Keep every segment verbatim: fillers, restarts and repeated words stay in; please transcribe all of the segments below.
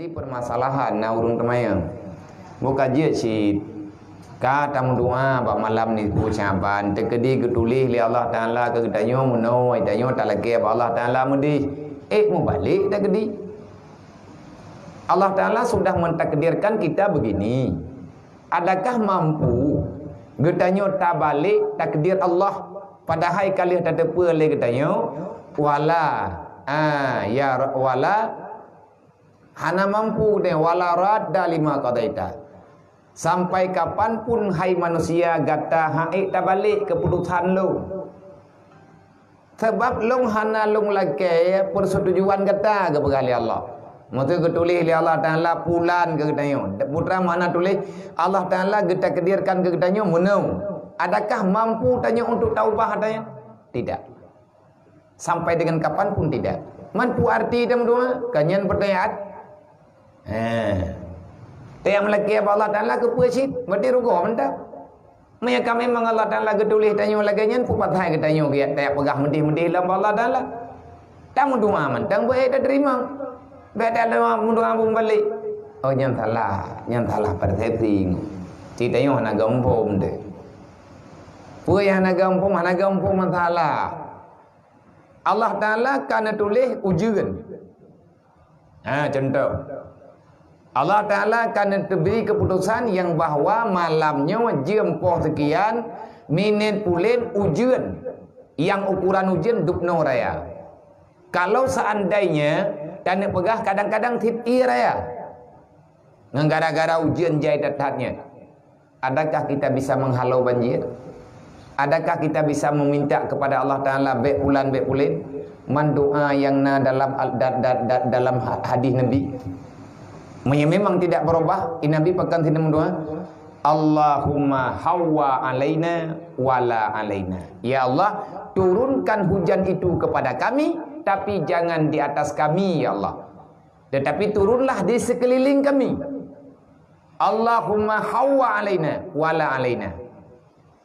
Di permasalahan na ureuëng teumanyong. Buka jeuet cit. Ka tameudoá bak malam nisfu Syaban, teukeudi geutuléh lé Allah Taala keu geutanyoe meunoe, tanyoe talakée bak Allah Taala meudeh. Eh, mubalek teukeudi. Allah Taala sudah mentakdirkan kita begini. Adakah mampu geutanyoe tabalek takdir Allah, padahai ka lheueh tateupeue lé geutanyoe? Wala, ah, ya ra-, wala, hana mampu deh, wala radda lima qadaita. Sampai kapan pun, hai manusia, gata han ék tabalek keuputusan lôn. Sabab lôn hana lôn lakée persetujuan gata, geupeugah lé Allah. Meuseu geutuléh lé Allah Taala pulan keu geutanyoe. Putra mana tuléh Allah Taala geutakdirkan keu geutanyoe meunoe. Adakah mampu tanyoe untuk taubah ata nyan? Tidak. Sampai dengan kapan pun tidak. Man peue arti tameudoá? Ka nyan pertanyaan. Eh. Tayang meulakée bak Allah Taala keupeue cit? Berarti rugoe mantong. Meunyo ka memang Allah Taala geutuléh tanyoe lagée nyan, peue pasai geutanyoe geujak tapeugah meudeh-meudeh lom bak Allah Taala? Tameudoá mantong beu ék tateurimong. Bék tameudoá beubalek. Oh, nyan salah, nyan salah persepsi. Ci tanyoe hana geumpom deh. Peue nyang hana geumpom, hana geumpom masalah. Allah Taala ka neutuléh ujeuen. Ha, contoh. Allah Taala ka neuteubi keuputosan nyang bahwa malam nyoe jeuem poh seukian, minét pulen ujeuen, nyang ukuran ujeuen dubnoe raya. Kalau seandainya taneuk peugah kadang-kadang cit ié raya, ngon gara-gara ujeuen jai that-that nyan. Adakah kita bisa menghalau banjir? Adakah kita bisa meminta kepada Allah Taala bék pulan, bék pulen? Man doa nyang na dalam al-, da-, da-, da-, dalam ha-, hadis Nabi. Meunyo memang tidak berubah, Nabi pakon sinan meudoa, "Allahumma hawwa alaina wala alaina." Ya Allah, turunkan hujan itu kepada kami, tapi jangan di atas kami, ya Allah. Tetapi turunlah di sekeliling kami. Allahumma hawwa alaina wala alaina.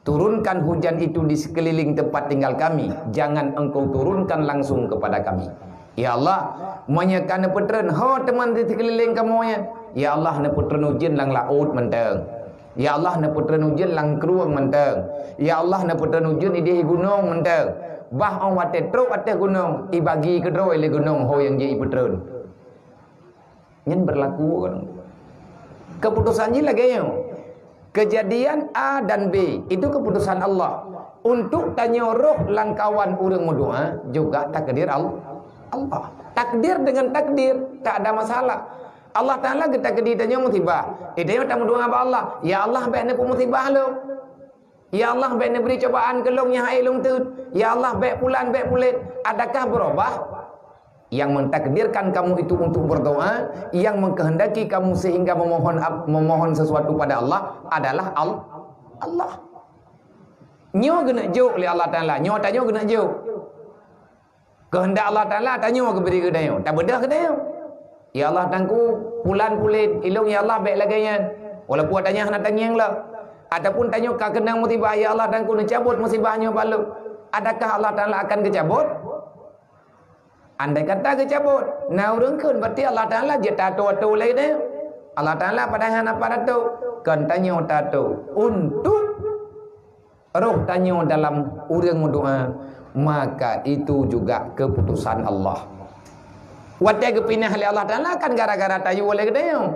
Turunkan hujan itu di sekeliling tempat tinggal kami, jangan Engkau turunkan langsung kepada kami. Ya Allah, meunyo ka neupeutreun ho teuma di sekeliling kamoe nyan, ya Allah, neupeutreun ujeuen lam laôt mantong. Ya Allah, neupeutreun ujeuen lam krueng mantong. Ya Allah, neupeutreun ujeuen ideh gunong mantong. Bah 'oh watée trok ateueh gunong, ibagi keudroe lé gunong ho nyang jeuet ipeutreun. Nyan berlaku kan. Keputusan jih lagée nyoe. Kejadian A dan B, itu keputusan Allah. Untuk tanyoe roh lam kawan ureuëng meudoa juga takdir Al-, Allah. Takdir dengan takdir, tak ada masalah. Allah Taala geutakdir tanyoe musibah. Eh, tanyoe tameudoa bak Allah, "Ya Allah, bék neupeumusibah lôn." Ya Allah, bék neubri cobaan keu lôn nyang hana lôn teut. Ya Allah, bék pulan, bék pulen. Adakah berubah? Yang mentakdirkan kamu itu untuk berdoa, yang mengkehendaki kamu sehingga memohon ap-, memohon sesuatu pada Allah adalah Al-, Allah. Nyoe geuneuk jok lé Allah Taala, nyoe tanyoe geuneuk jok. Keuheundak Allah Taala tanyoe geubri keu tanyoe, tabeudôh keu tanyoe. Ya Allah Teungku, pulan pulen, ilôn ya Allah bék lagée nyan. Walaupun tanyoe hana tangieng lom. Ataupun tanyoe ka keunong musibah, ya Allah Teungku neucabot musibah nyoe bak lôn. Adakah Allah Taala akan geucabot? Andai kata geucabot, na ureuëng kheun berarti Allah Taala jeuet tato-ato lé tanyoe. Allah Taala padahai hana pat tato, kon tanyoe tato. Untuk roh tanyoe dalam ureuëng meudoa, maka itu juga keputusan Allah. Watée geupinah lé Allah Taala kan gara-gara tayue lé geutanyoe.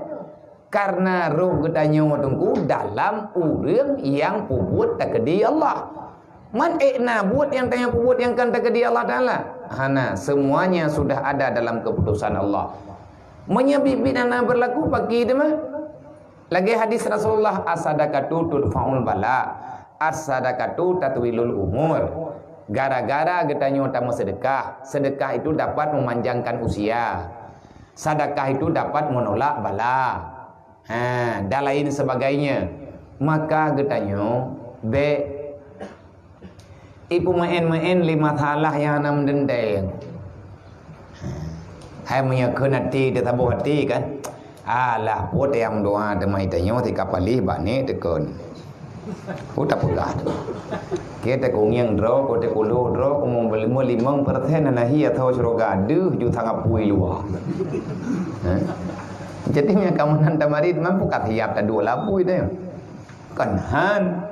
Karena roh geutanyoe teungku dalam ureuëng nyang peubuet takdir Allah. Man ék na buet nyang tanyoe peubuet nyang kon takdir Allah Taala? Hana, semuanya sudah ada dalam keputusan Allah. Meunyoe biet-biet hana berlaku, pakri teuma? Lagée hadis Rasulullah, "As-sadaqatu tudfa'ul bala, as-sadaqatu tatwilul umur." Gara-gara geutanyoe tameusedekah, sedekah itu dapat memanjangkan usia. Sedekah itu dapat menolak bala. Ha, dan lain sebagainya. Maka geutanyoe bék ipeumeu'en-meu'en lé masalah nyang hana meudendeng. Hai meunyoe kheun até teusaboh até kan. Alah, peue nyang meudoa teuma tanyoe sikap paléh bak nek teukon. Peue tapeugah tu? Keu teukungieng droe, keu teukuloh droe, keu meulimong persen hana hi atau syeuruga deuh ju sangat pui luwa. Ha? Jadi, meunyoe kamoe nan tamarit, man pih ka siap taduek lapui teuh. Kon han.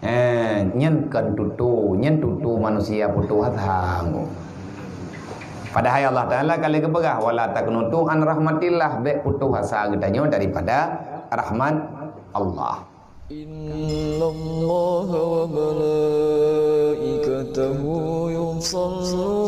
Eh, nyan kon tutoe, nyan tutoe manusia putoh asa. Padahai Allah Taala ka lheueh geupeugah, "Wala taqnutu an rahmatillah," bék putoh asa geutanyoe daripada rahmat Allah. Innallaha wa malaikatahu yusalluna